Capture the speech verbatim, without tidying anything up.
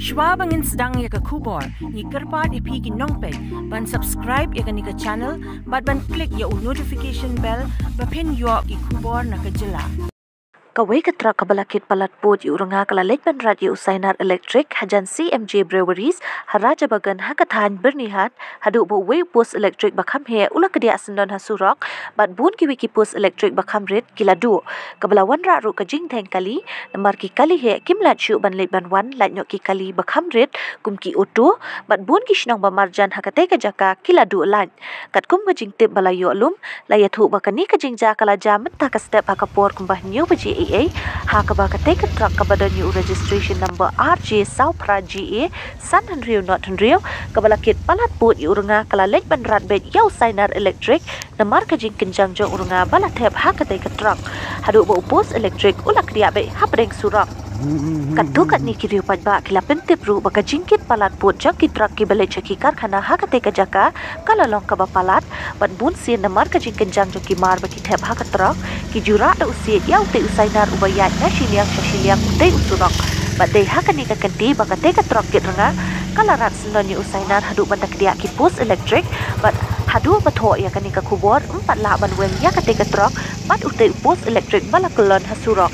Shwa ba ngin sdang ïa ka khubor, ngi kyrpad ïa phi ki nongpeit ban subscribe ïa kane ka channel bad ban click ïa u notification bell ba phin ïoh ki khubor na ka jylla. Kawei ka truck kaba la kit palat pud ïa u rnga ka la leit ban rat ïa u sainar elektrik hajan C M J Breweries ha Rajabagan ha ka thaiñ Byrnihat, haduh ba uwei u post elektrik ba kham heh u la kdiah syndon ha surok, bad bun kiwei ki post elektrik ba kham rit ki la duh. Kaba la wanrah ruh ka jingdheng kali, namar ki kali heh kim lait shuh ban leit ban wan, lait noh ki kali ba kham rit kum ki auto, bad bun ki shnong ba marjan ha katei ka jaka ki la duh lait. Katkum ka jingtip ba la ïoh lum, la ïathuh ba kane ka jingjia ka la jia mynta ka step ha ka por kumba hynñiew baje eiei, ha kaba katei ka truck kaba don ïa u registration number R J saw phra G A san hynriew not hynriew, kaba la kit palat pud ïa u rnga ka la leit ban rat beit ïa u sainar elektrik, namar ka jingkynjang jong u rnga ba la thep ha katei ka truck, haduh ba u post elektrik u la kdiah beit hapdeng surok. Katto katne ki riew paidbah ki la pyntip ruh ba ka jingkit palat pud jong ki truck kiba leit sha ki karkhana ha katei ka jaka ka la long kaba palat, bad bun sien namar ka jingkynjang jong ki mar ba ki thep ha ka truck, ki ju rah da u siej ïa utei u sainar uba ïaid na shiliang sha shiliang utei u surok. Bad dei ha kane ka kynti ba katei ka truck kit rnga ka la rat syndon ïa u sainar haduh ban da kdiah ki post elektrik, bad haduh ba thoh ïa kane ka khubor ym pat lah ban weng ïa katei ka truck bad utei u post elektrik ba la kyllon ha surok.